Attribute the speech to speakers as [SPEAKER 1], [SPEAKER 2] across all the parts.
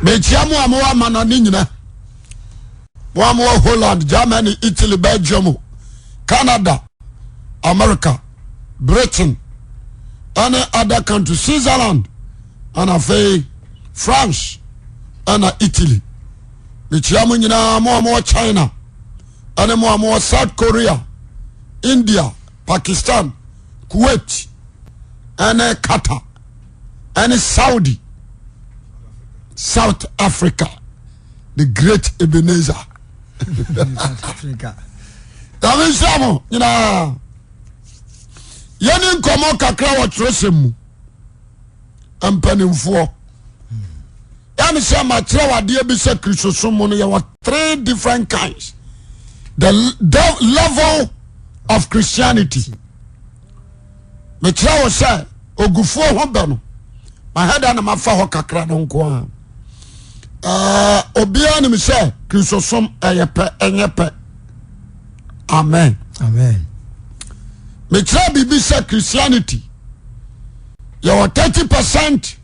[SPEAKER 1] Mekyia mo a mowɔ amanɔne nyina, mo a mowɔ Holland, Germany, Italy, Belgium, Canada, America, Britain ɛne other countries, Switzerland ɛna afei France ɛna Italy. Mekyia mo nyinaa, mo a mowɔ China ɛne mo a mowɔ South Korea, India, Pakistan, Kuwait ɛne Qatar ɛne Saudi, South Africa, the great Ebenezer. Nyame nhyira mo nyinaa. Yɛne nkɔmmɔ kakra wɔ twerɛsɛm mu. Mpanimfoɔ yɛne sɛ makyerɛ wadeɛ bi sɛ Kristosom mu no yɛwɔ three different kinds, the level of Christianity. Mekyerɛ wo sɛ ogufoɔ ho bɛ no mahɛda na mafa hɔ kakra no nko a. Obiara nim sɛ Kristosom ɛyɛ pɛ ɛnyɛ pɛ. Amen.
[SPEAKER 2] Amen.
[SPEAKER 1] Mekyerɛ biribi sɛ Christianity yɛwɔ 30%,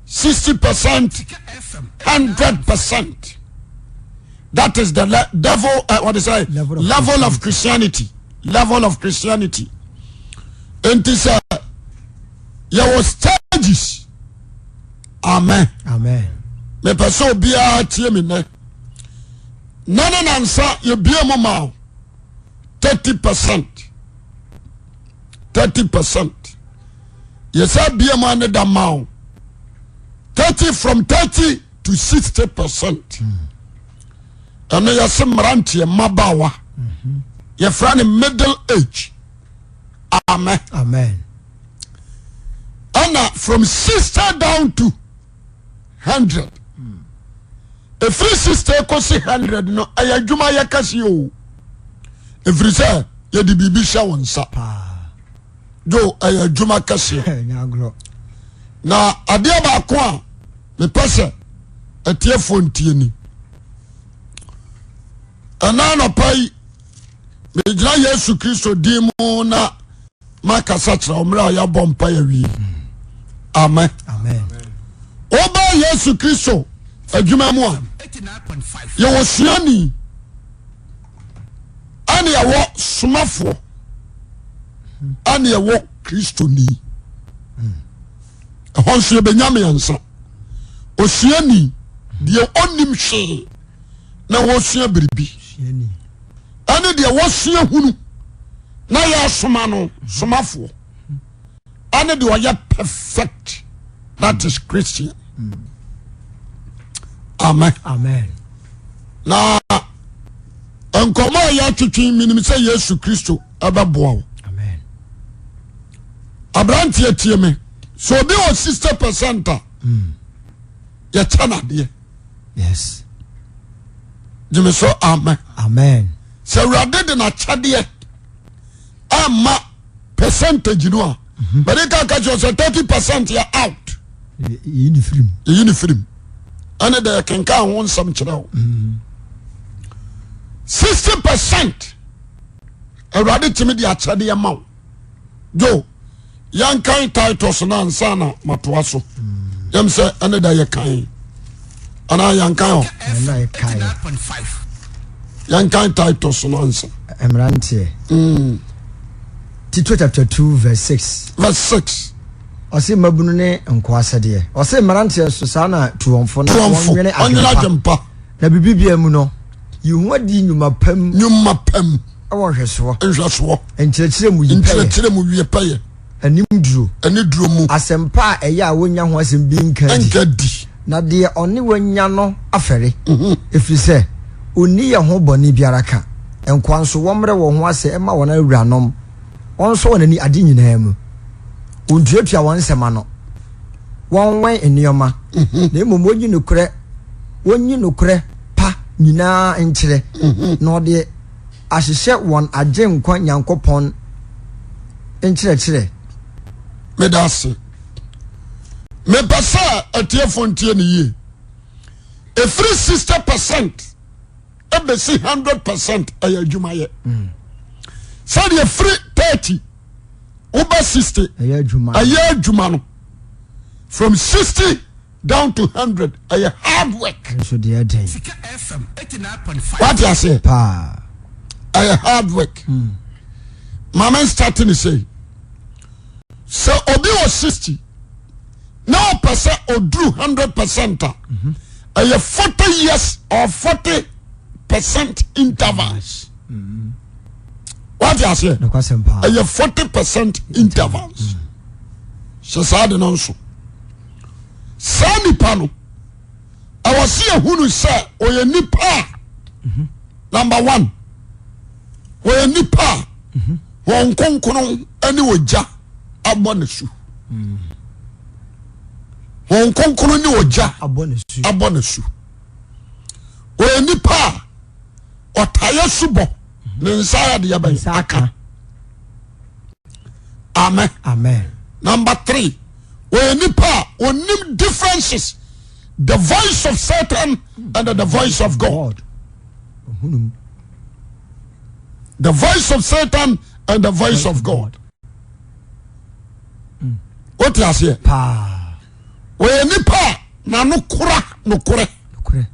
[SPEAKER 1] 60%, 100%. That is the devil, what is say, level of, level of Christianity, level of Christianity. Nti sɛ yɛwɔ stages. Amen.
[SPEAKER 2] Amen.
[SPEAKER 1] Mepɛ sɛ obiara tie me nnɛ na ne nansa yɛbie mu ma o 30%, 30% yɛsɛ bie mu ane da ma o 30, from 30 to 60%. Ɛno yɛse mmeranteɛ, mmabaawa, yɛfrɛ no middle age. Amen.
[SPEAKER 2] Amen.
[SPEAKER 1] Ɛna from 60 down to 100, ɛfiri 60 kɔsi 100 no ɛyɛ adwuma yɛ kɛseɛ o, ɛfiri sɛ yɛde biribi hyɛ wo nsa. Jo, ɛyɛ adwuma kɛseɛ.
[SPEAKER 2] Ɛnyɛ agorɔ.
[SPEAKER 1] Na adeɛ baako a mepɛ sɛ atiefoɔ ntie ni, ɛna anɔpa yi megyina Yesu Kristo din mu na makasa kyerɛ wo mmerɛ a yɛabɔ mpa yɛwie. Amen.
[SPEAKER 2] Amen.
[SPEAKER 1] Woba Yesu Kristo adwuma mu a, yɛwɔ suani ɛne ɛwɔ somafoɔ ɛne ɛwɔ Kristoni. Ɛhɔ nso yɛbɛnya mmiɛnsa: osuani, deɛ ɔnim hwee na wɔsua biribi, ɛne deɛ wɔsua hunu na yɛasoma no, somafoɔ, ɛne deɛ ɔyɛ perfect, that is Christian. Amen.
[SPEAKER 2] Amen.
[SPEAKER 1] Na nkɔmɔ a yɛatwetwe, menim sɛ Yesu Kristo ɛbɛboa wo.
[SPEAKER 2] Amen.
[SPEAKER 1] Aberanteɛ, tie me, sɛ obi wɔ 60% a, yɛkyɛ no adeɛ. Gyeme so amen.
[SPEAKER 2] Amen.
[SPEAKER 1] Sɛ Awurade de n'akyɛdeɛ ama percentage no a, bɛde ka ka kyerɛ sɛ 30% yɛ out.
[SPEAKER 2] Yɛyi ne firim.
[SPEAKER 1] Yɛyi ne firim. Ɛne deɛ yɛkenka ho nsɛm kyerɛ wo. 60%, Awurade tumi de akyɛdeɛ ma wo. Jo, yɛnkan Titus no ansa na matoa so. Yɛm sɛ ɛne da yɛkan anaa yɛnkan hɔ?
[SPEAKER 2] Ɛna yɛkae.
[SPEAKER 1] Yɛnkan Titus no ansa.
[SPEAKER 2] Mmeranteɛ. Tito chapter 2 verse 6.
[SPEAKER 1] Verse 6.
[SPEAKER 2] Ɔse mmabunu ne nkoa sɛdeɛ. Ɔse mmeranteɛ nso saa na tu wɔn fo na
[SPEAKER 1] tuɔmfo
[SPEAKER 2] wɔnwene
[SPEAKER 1] ɔnwene
[SPEAKER 2] adwempa.
[SPEAKER 1] adwempa.
[SPEAKER 2] Na biribi biara mu no, yi ho adi nnwuma pa mu.
[SPEAKER 1] Nnwuma pa mu.
[SPEAKER 2] Ɛwɔ nhwɛsoɔ.
[SPEAKER 1] Nhwɛsoɔ.
[SPEAKER 2] Nkyerɛkyerɛ mu yi pɛyɛ.
[SPEAKER 1] Nkyerɛkyerɛ mu wie pɛyɛ.
[SPEAKER 2] Anim duro.
[SPEAKER 1] Ɛne duro mu.
[SPEAKER 2] Asɛmpa a ɛyɛ a wɔnya ho asɛm bi nka di.
[SPEAKER 1] Nka di.
[SPEAKER 2] Na deɛ ɔne wanya no afɛre, ɛfiri sɛ ɔnni yɛn ho bɔne biara ka. Nkoa nso, wɔmmrɛ wɔn ho ase mma wɔn awuranom, wɔnsɔ wɔn ani ade nyinaa mu, wɔntuatua wɔn nsɛm ano, wɔnwɛn nneɛma, na mmom wɔnyi nokorɛ, wɔnyi nokorɛ pa nyinaa nkyerɛ, na ɔde ahyehyɛ wɔn Agyenkwa Nyankopɔn nkyerɛkyerɛ.
[SPEAKER 1] Meda ase. Mepɛ sɛ atiefoɔ ntie ne yie. Ɛfiri 60% ɛbɛsi 100% ɛyɛ adwumayɛ. Sɛdeɛ ɛfiri 30 woba 60
[SPEAKER 2] ɛyɛ adwuma.
[SPEAKER 1] Ɛyɛ adwuma no from 60. down to 100 ɛyɛ hard work.
[SPEAKER 2] Nso deɛ ɛden.
[SPEAKER 1] Wate aseɛ?
[SPEAKER 2] Paa.
[SPEAKER 1] Ɛyɛ hard work. Maame start ne sei sɛ obi wɔ 60 na ɔpɛ sɛ ɔduru 100% a, ɛyɛ 40 years or 40% intervals. Wate aseɛ?
[SPEAKER 2] Nokwasɛm paa.
[SPEAKER 1] Ɛyɛ 40% intervals. Hyɛ saa de no nso, saa nipa no ɛwɔ sɛ yɛhunu sɛ ɔyɛ nipa a, number one, ɔyɛ nipa a wɔn nkonkono ne ogya abɔ ne su. Wɔn nkonkono ne ogya
[SPEAKER 2] abɔ ne su.
[SPEAKER 1] Abɔ ne su. Ɔyɛ nipa a ɔtaeɛ subɔ ne nsa yɛ deɛ bɛn?
[SPEAKER 2] Nsa aka.
[SPEAKER 1] Amen.
[SPEAKER 2] Amen.
[SPEAKER 1] Number three, ɔyɛ nipa a onim differences, the voice of Satan and the voice of God.
[SPEAKER 2] God. Ohunum.
[SPEAKER 1] The voice of Satan and the voice of God. Wote aseɛ?
[SPEAKER 2] Paa.
[SPEAKER 1] Ɔyɛ nipa a n'ano kora nokorɛ.
[SPEAKER 2] Nokorɛ.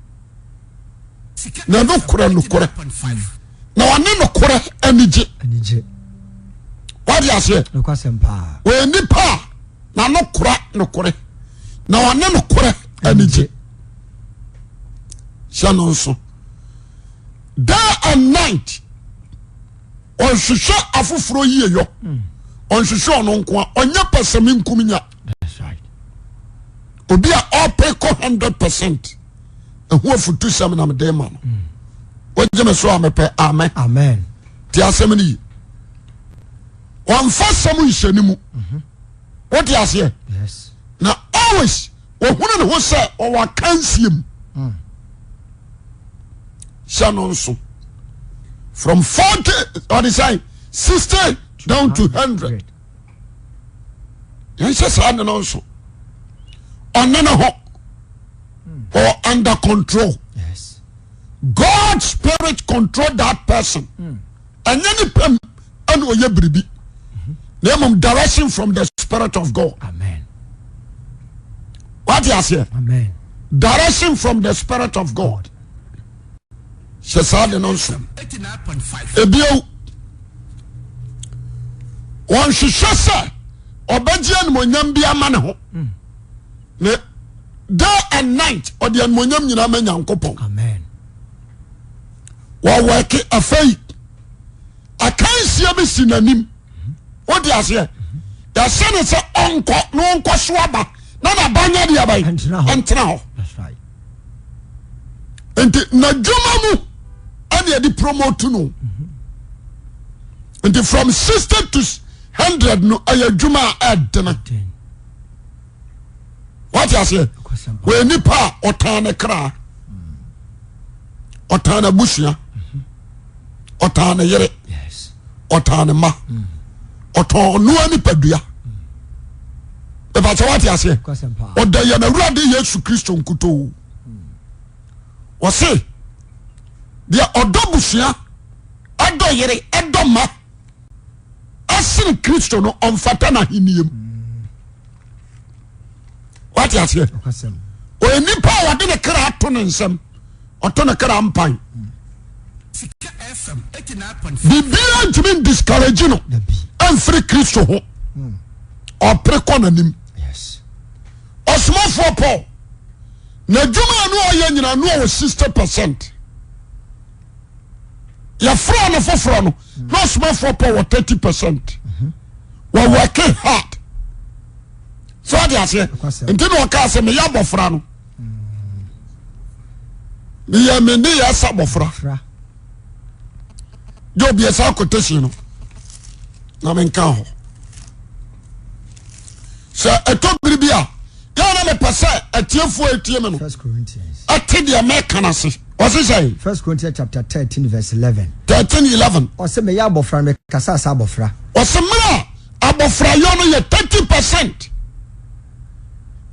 [SPEAKER 1] N'ano kora nokorɛ na ɔne nokorɛ anigye.
[SPEAKER 2] Anigye.
[SPEAKER 1] Wate aseɛ?
[SPEAKER 2] Nokwasɛm paa.
[SPEAKER 1] Ɔyɛ nipa a n'ano kora nokorɛ na ɔne nokorɛ anigye. Hyɛ no nso, day and night ɔnhwehwɛ afoforɔ yie yɔ, ɔnhwehwɛ ɔno nko a, ɔnyɛ pɛsɛmi nkum nya.
[SPEAKER 2] That's right.
[SPEAKER 1] Obi a ɔpɛ kɔ 100% ɛho afutu sɛm na mede ma no. Wogye me so a mepɛ amen.
[SPEAKER 2] Amen.
[SPEAKER 1] Te asɛm no yi, wɔmfa sɛm nhyɛ ne mu. Wote aseɛ?
[SPEAKER 2] Yes.
[SPEAKER 1] Na always wɔhunu ne ho sɛ ɔwɔ akansie mu. Hyɛ no nso, from 40 ɔde sɛn 60 down to 100. Yɛnhyɛ saa ne no nso, ɔne ne ho or under control.
[SPEAKER 2] Yes.
[SPEAKER 1] God spirit control that person. Ɛnyɛ ne pɛm ɛna ɔyɛ biribi na mmom direction from the spirit of God.
[SPEAKER 2] Amen.
[SPEAKER 1] Wate aseɛ?
[SPEAKER 2] Amen.
[SPEAKER 1] Direction from the spirit of God. Hyɛ saa de no nso. Ebio, wɔnhwehwɛ sɛ ɔbɛgye animonyam bi ama ne ho. Ne day and night ɔde animonyam nyinaa ma Nyankopɔn.
[SPEAKER 2] Amen.
[SPEAKER 1] Wɔwɔke afei akansie bi si n'anim. Wode aseɛ? Yɛhyɛ ne sɛ ɔnkɔ na ɔnkɔ so aba na n'aba nyɛ deɛ bɛn?
[SPEAKER 2] Ɛntena hɔ.
[SPEAKER 1] Ɛntena hɔ.
[SPEAKER 2] That's right.
[SPEAKER 1] Nti n'adwuma mu ɛna yɛde promote no. Nti from 60 to 100 no ɛyɛ adwuma a ɛdene.
[SPEAKER 2] Den.
[SPEAKER 1] Wate aseɛ?
[SPEAKER 2] Nokwasɛm paa.
[SPEAKER 1] Wɔyɛ nipa a ɔtan ne kra, ɔtan n'abusua, ɔtan ne yere,
[SPEAKER 2] Yes.
[SPEAKER 1] ɔtan ne mma, ɔtɔn ɔnoa nipadua. Ìbàkyɛ wate aseɛ?
[SPEAKER 2] Nokwasɛm paa.
[SPEAKER 1] Ɔda yɛn Awurade Yesu Kristo nkutoo. Wɔse deɛ ɔdɔ busua, ɛdɔ yere, ɛdɔ mma ɛsene Kristo no, ɔmfata n'ahennie mu. Wate aseɛ?
[SPEAKER 2] Nokwasɛm.
[SPEAKER 1] Ɔyɛ nipa a wɔde ne kra ato ne nsam, ɔto ne kra mpan. Biribiara ntumi ndiscourage no
[SPEAKER 2] Dabi.
[SPEAKER 1] ɛmfiri Kristo ho. Ɔpere kɔ n'anim.
[SPEAKER 2] Yes.
[SPEAKER 1] Ɔsomafoɔ Paul n'adwuma a no ɔyɛ nyina no ɔwɔ 60%. Yɛfrɛ no foforɔ no na ɔsomafoɔ Paul wɔ 30%. Wɔ working hard. Sɛ ɔde aseɛ
[SPEAKER 2] Nokwasɛm.
[SPEAKER 1] nti na ɔkaa sɛ meyɛ abɔfra no, meyɛ me ne yɛ sɛ abɔfra.
[SPEAKER 2] Fra.
[SPEAKER 1] Gye obi ɛsɛ quotation no na menka hɔ sɛ ɛtɔ biri bi a yɛn na mepɛ sɛ atiefoɔ etie me no
[SPEAKER 2] First Corinthians.
[SPEAKER 1] ɛte deɛ mɛka no ase. Ɔse sɛ
[SPEAKER 2] First Corinthians chapter 13 verse 11.
[SPEAKER 1] 13:11.
[SPEAKER 2] Ɔsɛ meyɛ abɔfra no, mekasa sɛ abɔfra.
[SPEAKER 1] Ɔse mmerɛ a abɔfra yɔ no yɛ 30%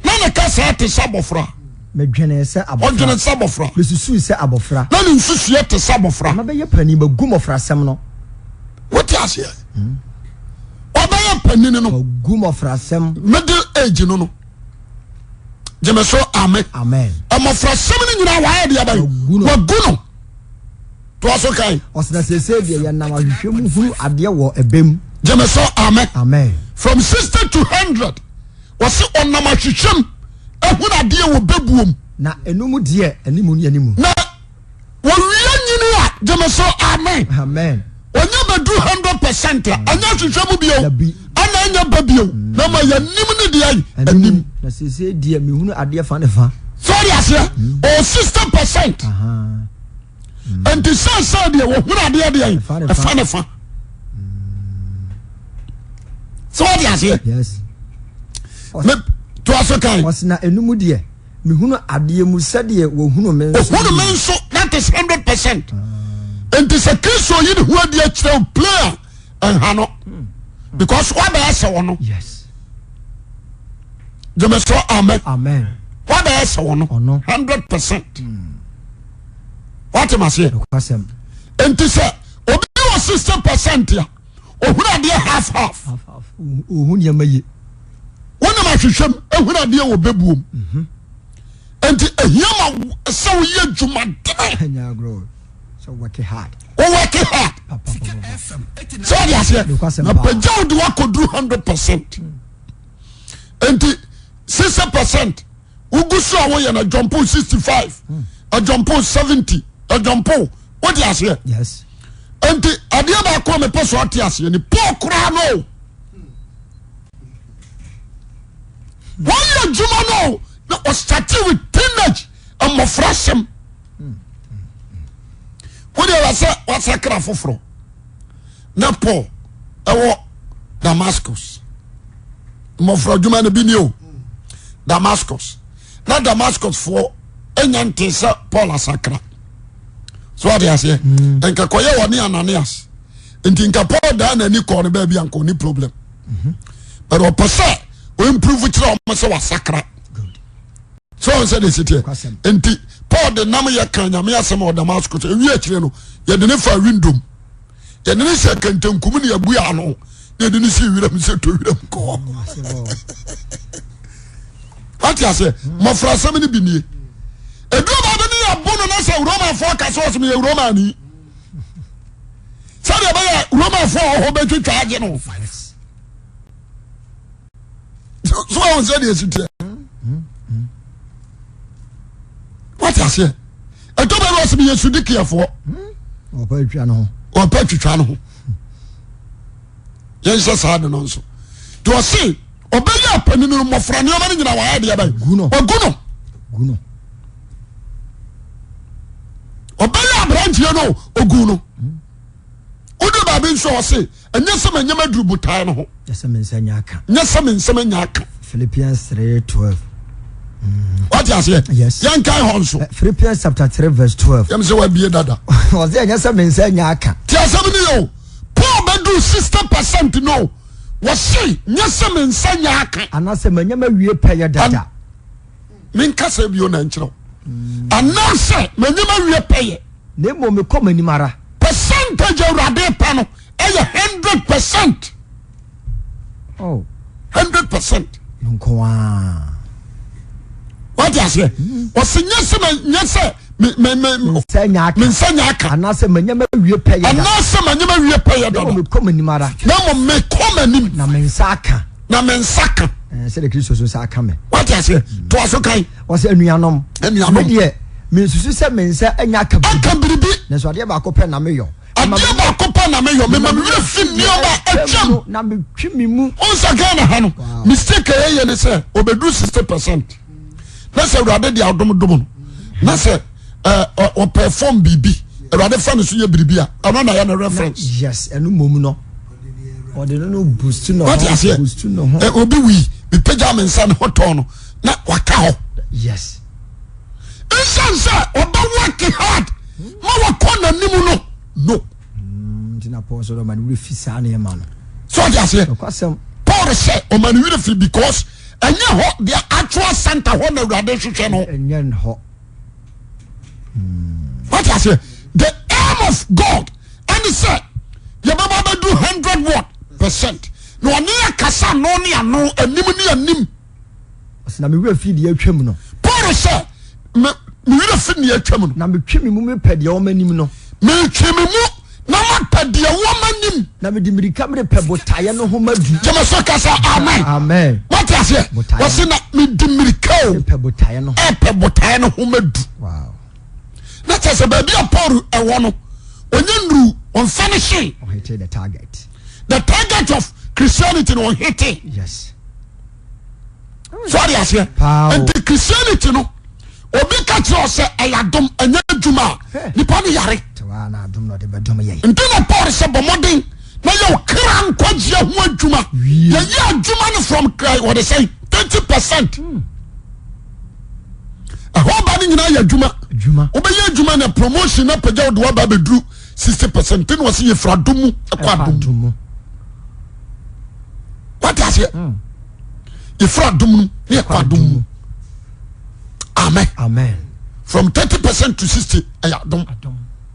[SPEAKER 1] na ne kasa te sɛ abɔfra.
[SPEAKER 2] Medwenee sɛ abɔfra.
[SPEAKER 1] Ɔdwene sɛ abɔfra.
[SPEAKER 2] Mesusuu sɛ abɔfra.
[SPEAKER 1] Na ne nsusuiɛ te sɛ abɔfra.
[SPEAKER 2] Na mabɛyɛ panin, magu mmɔfrasɛm no.
[SPEAKER 1] Wote aseɛ? Ɔbɛyɛ panin no.
[SPEAKER 2] Magu mmɔfrasɛm.
[SPEAKER 1] Middle age no. Gyeme so amen.
[SPEAKER 2] Amen.
[SPEAKER 1] Mmɔfrasɛm no nyinaa wayɛ deɛ bɛn? Wagu no. Toa so kan.
[SPEAKER 2] Ɔsɛ na seesei deɛ yɛnam ahwehwɛ mu hunu adeɛ wɔ ɛbɛ mu.
[SPEAKER 1] Gyeme so amen.
[SPEAKER 2] Amen.
[SPEAKER 1] From 60 to 100 wɔsi ɔnam ahwehwɛ mu ehunu adeɛ wɔ bɛbuom.
[SPEAKER 2] Na ɛno mu deɛ animu ne animu.
[SPEAKER 1] Na wɔwie nyini a gyeme so amen.
[SPEAKER 2] Amen.
[SPEAKER 1] Ɔnya bɛduru 100% a ɛnyɛ ahwehwɛ mu bio ɛna ɛnyɛ ba bio na ma yɛnim ne deɛ anim.
[SPEAKER 2] Na seesei deɛ mehunu adeɛ fa ne fa.
[SPEAKER 1] Sɛ ɔde aseɛ ɔwɔ 60%. Nti seesei deɛ wɔhunu adeɛ deɛ ɛfa ne fa. Sɛ ɔde aseɛ. Toa so kan.
[SPEAKER 2] Ɔse na ɛno mu deɛ. Mehunu adeɛ mu sɛdeɛ wɔhunu me nso.
[SPEAKER 1] Wɔhunu me nso, that is 100%. Nti sɛ Kristo yi ne ho adi akyerɛ wo play a, ɛnha no. Because wabɛyɛ sɛ ɔno.
[SPEAKER 2] Yes.
[SPEAKER 1] Gyeme so amen.
[SPEAKER 2] Amen.
[SPEAKER 1] Wabɛyɛ sɛ ɔno. 100%. Wate ma seɛ.
[SPEAKER 2] Nokwasɛm.
[SPEAKER 1] Nti sɛ obi wɔ 60% a, ohunu adeɛ half half.
[SPEAKER 2] Half half. Ohun nneɛma yie.
[SPEAKER 1] Wonam ahwehwɛ mu ehunu adeɛ wɔ bɛbuom.
[SPEAKER 2] Mhm.
[SPEAKER 1] Nti ehia ma sɛ woyɛ adwuma dene.
[SPEAKER 2] Ɛnyɛ agorɔ sɛ work hard.
[SPEAKER 1] Wo work hard. Sɛ ɔde aseɛ na pagya wo de wakɔduru 100%. Nti 60% wogu so a woyɛ no adwampo 65 adwampo 70 adwampo wode aseɛ.
[SPEAKER 2] Yes.
[SPEAKER 1] Nti adeɛ baako a mepɛ sɛ ɔte aseɛ ni Paul koraa no. Wɔyɛ adwuma no na ɔstate with teenage mmɔfra sɛm. Wodeɛ wɔ sɛ wasakra foforɔ na Paul ɛwɔ Damascus mmɔfra adwuma no bi ni o Damascus na Damascus foɔ anya nte sɛ Paul asakra so ɔde aseɛ nka kɔyɛ wɔ ne Ananias nti nka Paul daa n'ani kɔɔ no baabi anka ɔni problem but ɔpɛ sɛ ɔimprove kyerɛ ɔmo sɛ wasakra sɛ ɔn sɛ de si teɛ nti Paul de nam yɛ kan nyame asɛm wɔ Damascus ewi akyire no yɛde ne fa window mu yɛde ne hyɛ kɛntɛnkum ne yɛbu ano na yɛde ne si wiram sɛ to wiram kɔɔ wate aseɛ mmɔfra asɛm no bi nie ɛduru baabi ne yɛbo no na sɛ Romafoɔ ka sɛ ɔsɛ meyɛ Romani sɛdeɛ ɛbɛyɛ Romafoɔ a ɔhɔ bɛtwitwa agye no so ɔhu sɛ deɛ ɛsi teɛ wate aseɛ ɛtɔ baabi ɔsɛ meyɛ sudikiafoɔ ɔpɛ twitwa no ho yɛnhyɛ saa de no nso nti ɔse ɔbɛyɛ apani no mmɔfra nneɛma no nyina wayɛ deɛ bɛn wagu no ɔbɛyɛ aberanteɛ no ɔgu no wode baabi nso ɔse ɛnyɛ sɛ manyɛ maduru botae no ho
[SPEAKER 2] nyɛ sɛ me nsa nya aka
[SPEAKER 1] nyɛ sɛ me nsɛm anya aka
[SPEAKER 2] Philippians 3:12
[SPEAKER 1] wate aseɛ
[SPEAKER 2] Yes.
[SPEAKER 1] yɛnkae hɔ nso
[SPEAKER 2] Eh, Philippians chapter 3 verse 12
[SPEAKER 1] yɛm sɛ wabie dada
[SPEAKER 2] ɔsɛ ɛnyɛ sɛ me nsa nya aka
[SPEAKER 1] te asɛm no yɛ o Paul bɛduru 60% no wɔse nyɛ sɛ me nsa nya aka
[SPEAKER 2] anaasɛ manya mawie pɛyɛ dada
[SPEAKER 1] menka sɛ bio na nkyerɛ wo anaasɛ manya mawie pɛyɛ
[SPEAKER 2] na mmom mekɔ m'anim ara
[SPEAKER 1] percentage awurade pɛ no ɛyɛ 100%
[SPEAKER 2] oh
[SPEAKER 1] 100%
[SPEAKER 2] nko ara
[SPEAKER 1] wate aseɛ ɔse nyɛ sɛ nyɛ sɛ me me me
[SPEAKER 2] nsa nya aka
[SPEAKER 1] me nsa nya aka
[SPEAKER 2] anaasɛ manya mawie pɛyɛ dada
[SPEAKER 1] anaasɛ manya mawie pɛyɛ
[SPEAKER 2] na
[SPEAKER 1] dada
[SPEAKER 2] mmom mekɔ m'anim ara
[SPEAKER 1] na mmom mekɔ m'anim
[SPEAKER 2] na me nsa aka
[SPEAKER 1] na me nsa ka
[SPEAKER 2] Eh, sɛdeɛ Kristo so nsa aka me
[SPEAKER 1] wate aseɛ toa so kan
[SPEAKER 2] ɔsɛ anuanom
[SPEAKER 1] Anuanom.
[SPEAKER 2] me deɛ mensusu sɛ me nsa anya aka biribi
[SPEAKER 1] aka biribi
[SPEAKER 2] nanso adeɛ baako pɛ na meyɔ
[SPEAKER 1] adeɛ baako pɛ na meyɔ mema me werɛ fi nneɛma atwam
[SPEAKER 2] na metwe me mu
[SPEAKER 1] wọn sɛ Ghana ha no mistake a yɛyɛ ne sɛ ɔbɛduru 60% na sɛ awurade de adom dom no na sɛ ɔpɛfɔm biribi awurade fa no so yɛ biribi a ɛno na yɛ no reference.
[SPEAKER 2] Yes ɛno mmom no ɔde no no boost no
[SPEAKER 1] wate aseɛ
[SPEAKER 2] boost no ho
[SPEAKER 1] obi wui mepagya me nsa ne ho tɔn no na waka hɔ
[SPEAKER 2] yes
[SPEAKER 1] nsan sɛ ɔbɛ work hard ma wakɔ n'anim no no.
[SPEAKER 2] Nti na Paul sɛ ɔma ne werɛ fi saa nneɛma no.
[SPEAKER 1] So ɔde aseɛ.
[SPEAKER 2] Nokwasɛm.
[SPEAKER 1] Paul sɛ ɔma ne werɛ fi because ɛnyɛ hɔ the actual center hɔ na Awurade hwehwɛ no.
[SPEAKER 2] Ɛnyɛ hɔ.
[SPEAKER 1] Wate aseɛ the aim of God ɛne sɛ yɛbɛba bɛdu 100 what percent na ɔne akasa ano ne ano anim ne anim.
[SPEAKER 2] Ɔsɛ na me werɛ fi deɛ atwam no.
[SPEAKER 1] Paul sɛ me me werɛ fi deɛ atwam no.
[SPEAKER 2] Na metwe me mu mepɛ deɛ ɛwɔ m'anim no.
[SPEAKER 1] Metwe me mu na mapɛ deɛ ɛwɔ m'anim.
[SPEAKER 2] Na mede mmirika merepɛ botaeɛ no ho madu.
[SPEAKER 1] Gyeme so ka sɛ amen.
[SPEAKER 2] Amen.
[SPEAKER 1] Wate aseɛ? Wɔse na mede mmirika o.
[SPEAKER 2] Mepɛ botaeɛ no ho.
[SPEAKER 1] Ɛpɛ botaeɛ no ho madu.
[SPEAKER 2] Wow.
[SPEAKER 1] Na kyerɛ sɛ baabi a Paul ɛwɔ no, ɔnyɛ nnuru, ɔmfa ne hye.
[SPEAKER 2] Ɔhete the target.
[SPEAKER 1] The target of Christianity no ɔhete.
[SPEAKER 2] Yes.
[SPEAKER 1] So ɔde aseɛ. Nti Christianity no, obi ka kyerɛ sɛ ɛyɛ adom, ɛnyɛ adwuma a, nipa no yare. Nti na Paul sɛ bɔ mmɔden na yɛ ɔkra nkwagyeɛ ho adwuma. Yɛyɛ adwuma no from wɔde sɛn 30%. Ɛhɔ ba no nyinaa yɛ adwuma. Wobɛyɛ adwuma na promotion na pagya wode waba abɛduru 60%. Nti na wɔsɛ yɛfiri adom mu ɛkɔ adom mu. Wate aseɛ? Hmm. Yɛfiri adom no ne yɛkɔ adom mu. Amen.
[SPEAKER 2] Amen.
[SPEAKER 1] From 30% to 60 ɛyɛ adom.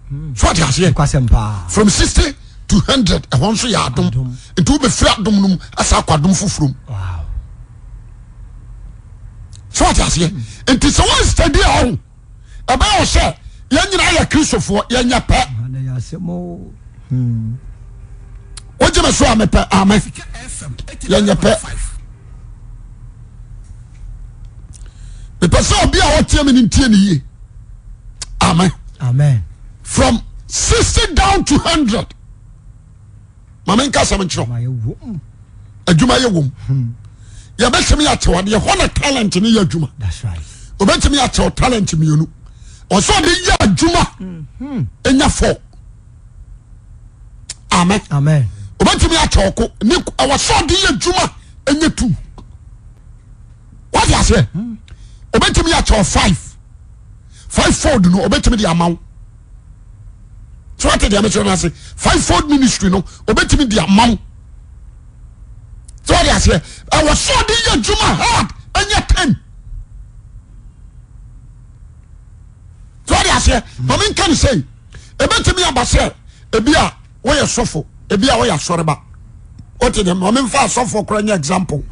[SPEAKER 2] Hmm.
[SPEAKER 1] So wate aseɛ? From 60 to 100 ɛhɔ nso yɛ adom. Nti wobɛfiri adom no mu asa akɔ adom foforɔ mu. So wate aseɛ? Hmm. Nti sɛ wɔn study a ɔho ɛbɛyɛ wɔ sɛ yɛn nyinaa yɛ kristofoɔ yɛnyɛ pɛ.
[SPEAKER 2] Hmm.
[SPEAKER 1] Wogye me so a mepɛ amen. Yɛnyɛ pɛ. Mepɛ sɛ obi a ɔteɛ me no ntie ne yie. Amen.
[SPEAKER 2] Amen.
[SPEAKER 1] From 60 down to 100. Ma menka asɛm nkyerɛ adwuma yɛ wom. Hmm. Yɛbɛtumi akyɛw adeɛ hɔ na talent no yɛ adwuma. Obɛtumi akyɛw talent mmienu. Ɔsɛ ɔde yɛ adwuma ɛnya hmm. fɔ. Amen.
[SPEAKER 2] Amen.
[SPEAKER 1] Obɛtumi akyɛw ko ne ɛwɔ sɛ ɔde yɛ adwuma ɛnya tu. Wate aseɛ? Hmm. Obɛtumi akyɛw five. Five fold no obɛtumi de ama wo. So wate deɛ mekyerɛ no ase? Five fold ministry no obɛtumi de ama wo. So wate aseɛ? Ɛwɔ sɛ ɔde yɛ adwuma hard ɛnyɛ ten. So wate aseɛ? Ma menka ne sɛ ɛbɛtumi aba sɛ ebi a woyɛ sɔfo ebi a woyɛ asɔreba wote deɛ ma memfa asɔfoɔ koraa nyɛ example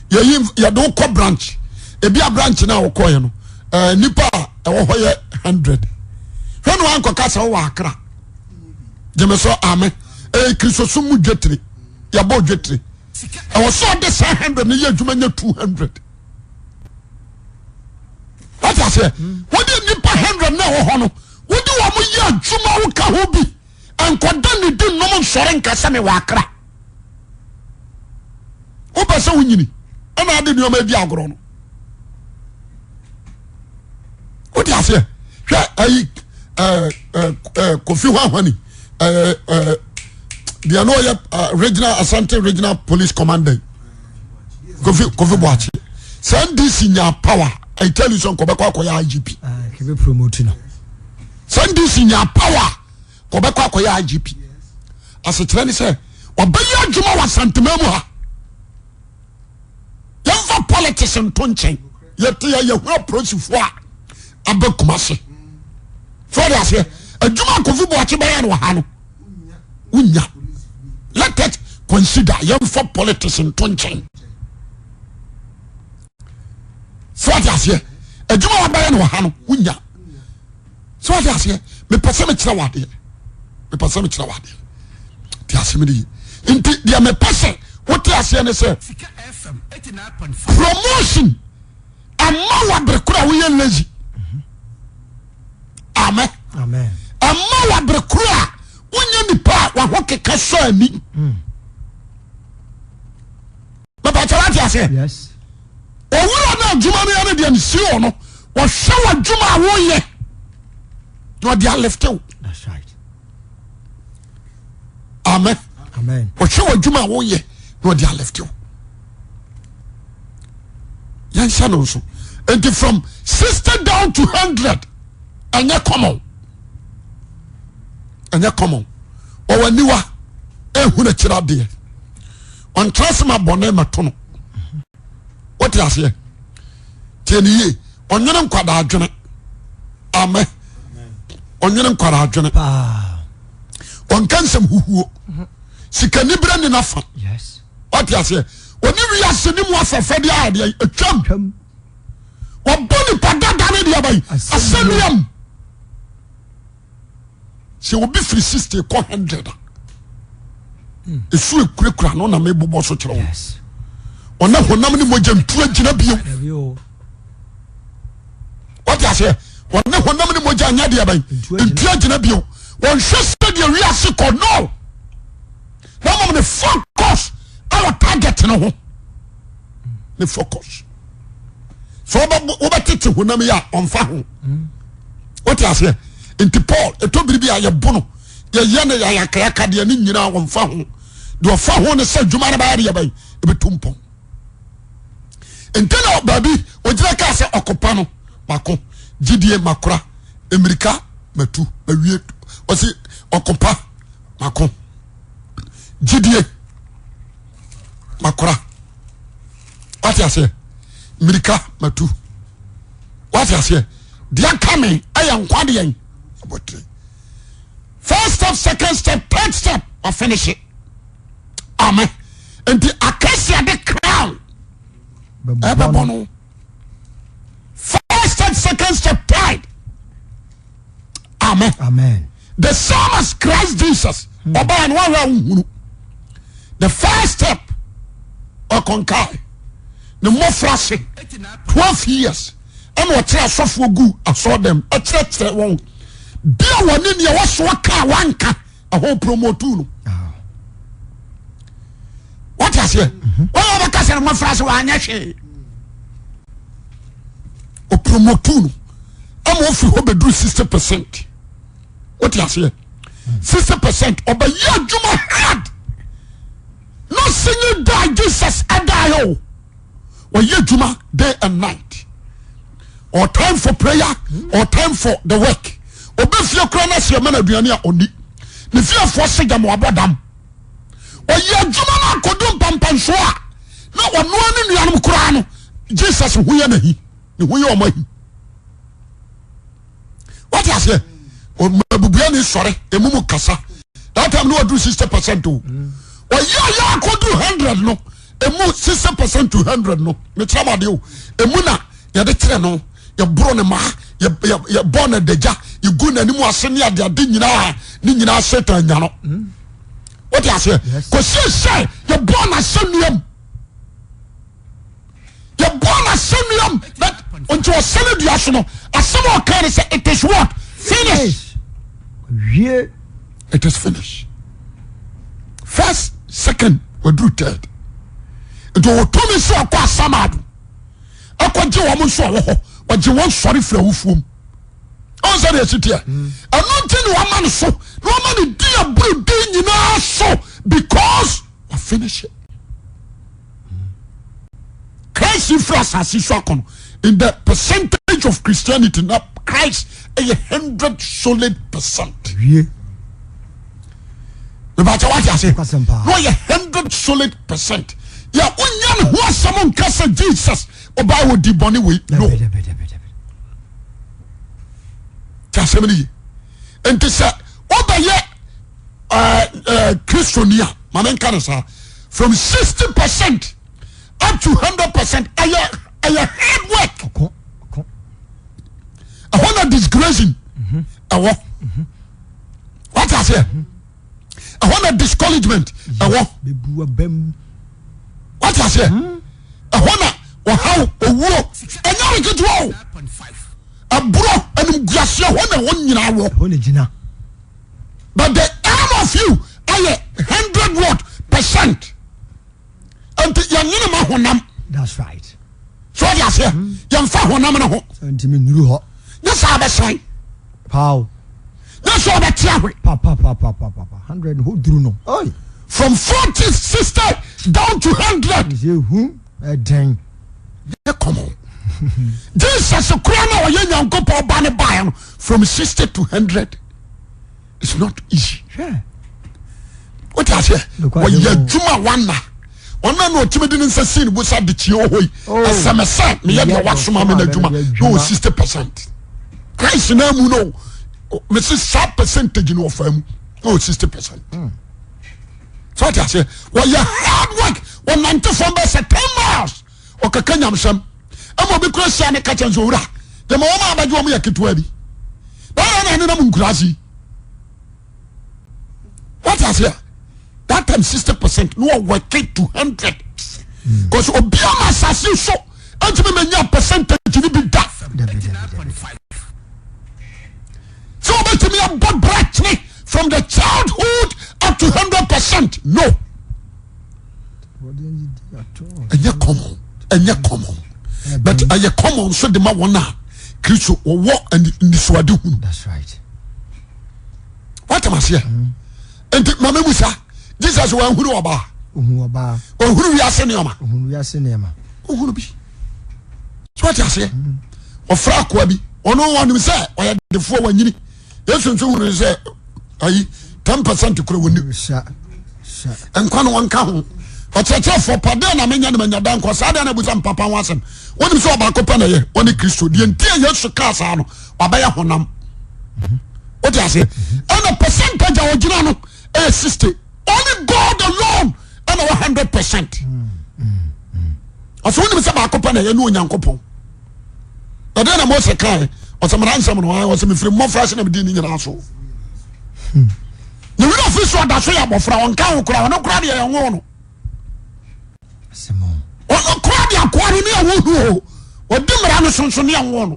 [SPEAKER 1] yɛyi yɛde wokɔ branch ebi a branch no a wokɔɛ no eh, nipa a ɛwɔ hɔ yɛ hundred hwɛ no wankɔka sɛ wowɔ akra gyeme sɛ ame ɛyɛ kristosom mu dwetire yɛbɔ dwetire ɛwɔ sɛ ɔde saa hundred no yɛ adwuma nya 200 wate aseɛ wode nipa hundred na ɛwɔ hɔ no wode wɔn yɛ adwuma woka ho bi nkɔda ne di nnom nsɔre nka sɛ mewɔ akra wopɛ sɛ wonyini ɛna ade nneɛma adi agorɔ no wode aseɛ hwɛ ayi ɛɛ ɛɛ kofi hwahwani ɛɛ ɛɛ deɛ no ɔyɛ regional Asante regional police commander kofi kofi buakye sɛ NDC nya power I tell you sɛ nkɔbɛkɔ akɔyɛ IGP sɛ NDC nya power kɔbɛkɔ akɔyɛ IGP asekyerɛ ne sɛ ɔbɛyɛ adwuma wɔ Asantema mu ha yɛmfa politics nto nkyɛn yɛte yɛ yɛhu apolisifoɔ a aba Kumase so ɔde aseɛ adwuma Kofi Boakye bɛyɛ no wɔ ha no wonya let us consider yɛmfa politics nto nkyɛn so ɔde aseɛ adwuma wabɛyɛ no wɔ ha no wonya so ɔde aseɛ mepɛ sɛ mekyerɛ wɔ adeɛ mepɛ sɛ mekyerɛ wɔ adeɛ te asɛm no yi nti deɛ mepɛ sɛ wote aseɛ ne sɛ promotion ɛma wɔ abere koro a woyɛ lazy amen ɛma wɔ abere koro a wonyɛ nipa a waho keka sɔ ani mepɛ kyɛ wate aseɛ owura no adwuma no yɛ no deɛ no si wɔ no wɔhwɛ wɔ adwuma a woyɛ na ɔde alefte wo amen wɔhwɛ wɔ adwuma a woyɛ na ɔde alefte wo yɛnhyɛ no nso nti from 60 down to 100 ɛnyɛ common ɛnyɛ common ɔwɔ aniwa ehu n'akyiri adeɛ ɔntra se ma bɔne mɛto no wote aseɛ tie ne yie ɔnwene nkwadaa adwene amen ɔnwene nkwadaa adwene ɔnka nsɛm huhuo sikaniberɛ ne nafa wote aseɛ ɔne wiase ne mu afɛfɛdeɛ adeɛ atwam. Wɔbɔ nipa dada ne deɛ bɛyi asɛnnuam. Sɛ obi firi 60 kɔ 100 a, esu ekurakura no na mebobɔ so kyerɛ wɔn. Ɔne honam ne mogya ntu agyina bio. Wɔte aseɛ? Ɔne honam ne mogya nyɛ deɛ bɛn ntu agyina bio. Wɔnhwɛ sɛdeɛ wiase kɔ no. Na mmom ne focus ɛwɔ target no ho. Ne focus. Sɛ wobɛtete honam yi a ɔmfa ho. Wote aseɛ? Nti Paul ɛtɔ biribi a yɛbo no yɛyɛ no yɛayakayaka deɛ ne nyinaa ɔmfa ho. Deɛ ɔfa ho ne sɛ adwuma no bɛyɛ deɛ bɛn ɛbɛtu mpɔn. Nti na baabi ɔgyina kaa sɛ ɔkopa no mako gyidie makora mmirika matu mawie ɔsi ɔkopa mako gyidie makora wate aseɛ mmirika matu wate aseɛ deɛ aka me ɛyɛ nkwa deɛ abɔtire first step second step third step wafinish amen nti akɛse ade crown ɛbɛbɔ no first step second step third amen
[SPEAKER 2] amen
[SPEAKER 1] the same as Christ Jesus ɔbaa no wahwɛ a wohunu the first step ɔkɔnkae ne mmɔfra se 12 years ɛna ɔkyerɛ asɔfoɔ gu asɔɔdɛm ɛkyerɛkyerɛ wɔn bi a wɔne nea wɔsoɔ kaa wanka ɛhɔ promotu no wɔte aseɛ wɔyɛ wɔbɛka sɛ no mmɔfra se wanyɛ hwee ɔpromotu no ama ɔfiri hɔ bɛduru 60 percent wote aseɛ 60 percent ɔbɛyɛ adwuma hard no single day Jesus ɛdaeɛ o ɔyɛ adwuma day and night or time for prayer or time for the work ɔbɛfie kora no aseɛ ma no aduane a ɔni ne fiefoɔ se gyama wabɔ dam ɔyɛ adwuma no akɔdu mpampansoɔ a na ɔnoa ne nuanom koraa no Jesus ho yɛ n'ahi ne ho yɛ ɔmo ahi wate aseɛ ɔmabubua ne sɔre emu mu kasa that time no waduru 60 percent o ɔyɛ ɔyɛ akɔduru 100 no emu 60 percent to 100 no mekyerɛ mo adeɛ o emu na yɛde kyerɛ no yɛboro ne maa yɛbɔ no adagya yɛgu n'anim ase ne adeade nyinaa ne nyinaa Satan nya no wote aseɛ kɔsie sɛ yɛbɔ n'asɛnnuam yɛbɔ n'asɛnnuam na nti ɔsɛne dua so no asɛm a ɔka ne sɛ it is what finish
[SPEAKER 2] wie
[SPEAKER 1] it is finished first second waduru third nti ɔtumi sɛ ɔkɔ asamado ɛkɔgye wɔn nso a wɔ hɔ ɔgye wɔn sɔre firi awufuo mu ɔn sɛ deɛ ɛsi teɛ ɛno nti na wama no so na wama no di aburo di nyinaa so because wa finish it Christ firi asase so akɔ no in the percentage of Christianity na Christ ɛyɛ 100 solid percent
[SPEAKER 2] wie
[SPEAKER 1] mebakyɛ wate ase
[SPEAKER 2] Kwasɛm paa.
[SPEAKER 1] Na ɔyɛ 100 solid percent yɛ wonya ne ho asɛm nka sɛ Jesus ɔbaa wɔ di bɔne wei no
[SPEAKER 2] dabi dabi dabi dabi
[SPEAKER 1] ti asɛm no ye nti sɛ wobɛyɛ kristoni a ma menka no saa from 60 percent up to 100 percent ɛyɛ hard work.
[SPEAKER 2] Ɔko ɔko.
[SPEAKER 1] Ɛhɔ na disgracing ɛwɔ wate aseɛ ɛhɔ na discouragement ɛwɔ
[SPEAKER 2] bɛbu abam
[SPEAKER 1] wate aseɛ ɛhɔ na ɔhaw owuo ɛnyɛ ne ketewa o ɛborɔ animguaseɛ hɔ na ɛhɔ nyinaa wɔ.
[SPEAKER 2] Ɛhɔ na gyina.
[SPEAKER 1] But the aim of you ɛyɛ 100 what percent nti yɛnyene ma honam.
[SPEAKER 2] That's right.
[SPEAKER 1] So ɔde aseɛ yɛmfa honam no ho.
[SPEAKER 2] Sɛ ntumi nnuru hɔ.
[SPEAKER 1] Nyɛ saa bɛsɛn
[SPEAKER 2] paaw
[SPEAKER 1] nyɛ sɛ ɔbɛte ahwe.
[SPEAKER 2] Papapapapapa 100 hɔ duru no oi.
[SPEAKER 1] From 40 60 down to 100.
[SPEAKER 2] Sɛ hu ɛdɛn.
[SPEAKER 1] Yɛ kɔmɔ Jesus kura na ɔyɛ Nyankopɔn ba ne baeɛ no from 60 to 100 it's not easy.
[SPEAKER 2] Hwɛ.
[SPEAKER 1] Wote aseɛ
[SPEAKER 2] Nokwasɛm
[SPEAKER 1] ɔyɛ
[SPEAKER 2] o.
[SPEAKER 1] adwuma wana ɔno na ɔtumi de ne nsa sii ne bo sɛ adekyee wɔ hɔ yi
[SPEAKER 2] Oh.
[SPEAKER 1] ɛsɛ me sɛ meyɛ deɛ wasoma me no adwuma na ɔwɔ 60 percent Christ na mu no mese saa percentage no ɔfa mu na ɔwɔ 60 percent. So wote aseɛ wɔyɛ hard work ɔnante fam bɛ sɛ 10 miles ɔkeka nyamsɛm. Ɛma obi kura hyia ne kakyɛ nso owura gyama wɔn a abɛgye wɔn yɛ ketewa bi. Na yɛn na nenam nkuraase yi. Wate aseɛ? That time 60% no wɔ working to 100. Because obi ama asase so ɛntumi menya percentage ni bi da. Sɛ wɔbɛtumi abɔ bra kyene from the childhood up to 100% no. Ɛnyɛ common, ɛnyɛ common. But ɛyɛ common nso de ma wɔn a Kristo wɔwɔ nisuade hunu.
[SPEAKER 2] That's right.
[SPEAKER 1] Wate maseɛ? Nti maame musa Jesus wanhunu ɔbaa.
[SPEAKER 2] Ohun ɔbaa.
[SPEAKER 1] Ohunu wiase nneɛma.
[SPEAKER 2] Ohun wiase nneɛma.
[SPEAKER 1] Ohunu bi. So wate aseɛ? Ɔfrɛ akoa bi. Ɔno ɔnim sɛ ɔyɛ defoɔ wanyini. Yesu nso hunu sɛ ayi 10% kura wɔni. Nkwa no wɔnka ho. Ɔkyerɛkyerɛfoɔ pa deɛ na menya ne manya da nkwa saa deɛ na abusa mpapa ho asɛm. Wonim sɛ ɔbaako pɛ na ɛyɛ ɔne Kristo. Deɛ nti a Yesu kaa saa no wabɛyɛ honam. Wote aseɛ? Ɛna percentage a ɔgyina no ɛyɛ 60. Only God alone ɛna wɔ 100%. Ɔsɛ wonim sɛ baako pɛ na ɛyɛ ne Onyankopɔn. Na deɛ na Mose kae ɔsɛ mmara nsɛm no ɔsɛ mefiri mmɔfra ase na medi ne nyinaa so. Ne werɛ fi so ɔda so yɛ abɔfra ɔnka ho koraa ɔno koraa deɛ yɛnwo no. Ɔno koraa deɛ akoa no ne ɛwo no o ɔdi mmara no so nso ne ɛnwo no.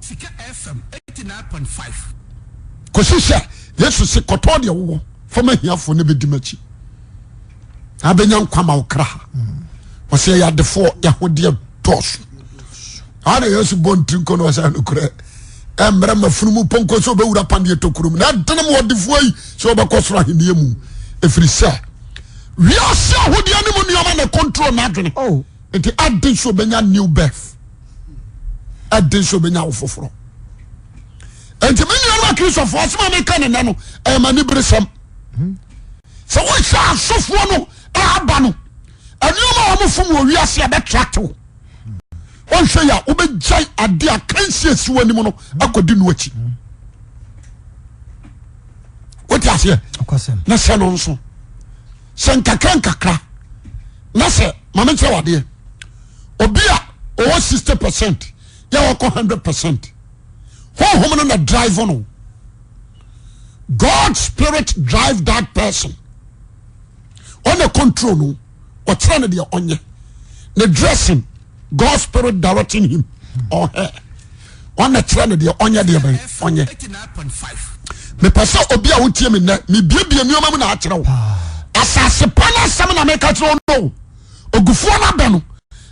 [SPEAKER 1] Kɔsi sɛ Yesu se kɔtɔɔ deɛ wowɔ fam ahiafoɔ ne bɛdi m'akyi na abɛnya nkwa ma wo kra. Ɔsɛ yɛyɛ adefoɔ yɛahodeɛ dɔɔso. Ana Yesu bɔ ntiri nkɔ no ɔsɛ nokorɛ ɛmmerɛ ma funumu pɔnkɔ sɛ ɔbɛwura paneɛ tokuro mu na ɛdene mu ɔdefoɔ yi sɛ ɔbɛkɔ soro ahenniɛ mu ɛfiri sɛ wiase ahodeɛ ne mu nneɛma na control n'adwene
[SPEAKER 2] oh.
[SPEAKER 1] Nti ɛden sɛ ɔbɛnya new birth, ɛden sɛ ɔbɛnya wo foforɔ. Nti me nuanom akristofoɔ asɛm a meka ne nɛ no ɛyɛ m'aniberesɛm sɛ wohyɛ asɔfoɔ no a aba no nneɛma a wɔfom wɔ wiase a bɛtrate wo wɔnhwɛ yi a wobɛgyae ade a kansi asi w'anim no akɔdi no akyi. Wote aseɛ? Na sɛ no nso sɛ nkakra nkakra na sɛ maame nkyerɛ wadeɛ obi a ɔwɔ 60% yɛ ɔkɔ 100% honhom no na drive no. God spirit drive that person. Ɔna control no, ɔkyerɛ no deɛ ɔnyɛ. Ne dressing, God spirit directing him or her. Ɔna kyerɛ no deɛ ɔnyɛ deɛ bɛn ɔnyɛ. Mepɛ sɛ obi a wotie me nnɛ, mebiebie nneɛma mu na akyerɛ wo. Asase pa no asɛm na meka kyerɛ wo no. Ogufoɔ no abɛ no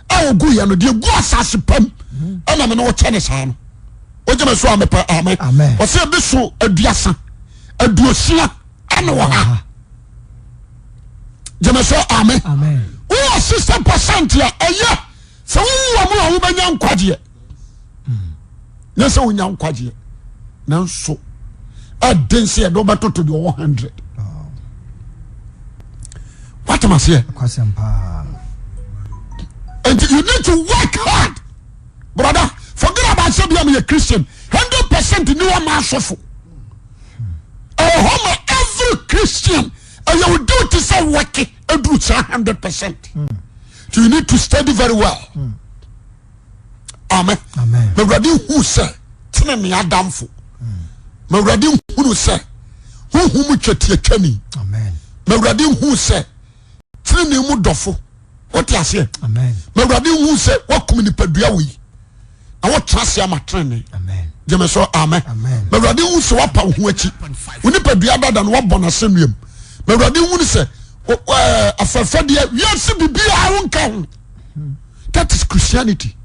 [SPEAKER 1] a ogu yɛ no deɛ gu asase pa mu ɛna me ne wo kyɛ ne saa no. Wogye me so a mepɛ amen. Ɔsɛ ebi so 30, 60 ɛna 100. Gyeme so amen. Wowɔ 60% a ɛyɛ sɛ wowɔ mu a wobɛnya nkwagyeɛ. Nyɛ sɛ wonya nkwagyeɛ nanso ɛden sɛ yɛde wobɛtoto deɛ ɔwɔ 100. Watem aseɛ? Nti you need to work hard brother. Forget about sɛ bia meyɛ Christian. 100% ni wɔ ma asɔfo. Ɛwɔ hɔ ma every Christian. Ɛyɛ wo duty sɛ wɔke aduru saa 100%. So you need to study very well. Amen. Ma Awurade hu sɛ tene ne adamfo. Ma Awurade hunu sɛ honhom mu twetiatwani. Ma Awurade hu sɛ tene mu dɔfo. Wote aseɛ? Ma Awurade hu sɛ wakum nipadua wei na wotena ase ama tenene. Gyeme so amen. Ma Awurade hu sɛ wapa wo ho akyi. Wo nipadua dada no wabɔ n'asɛnnuam. Ma Awurade hu sɛ afɛfɛdeɛ wiase biribiara wo nka ho. That is Christianity.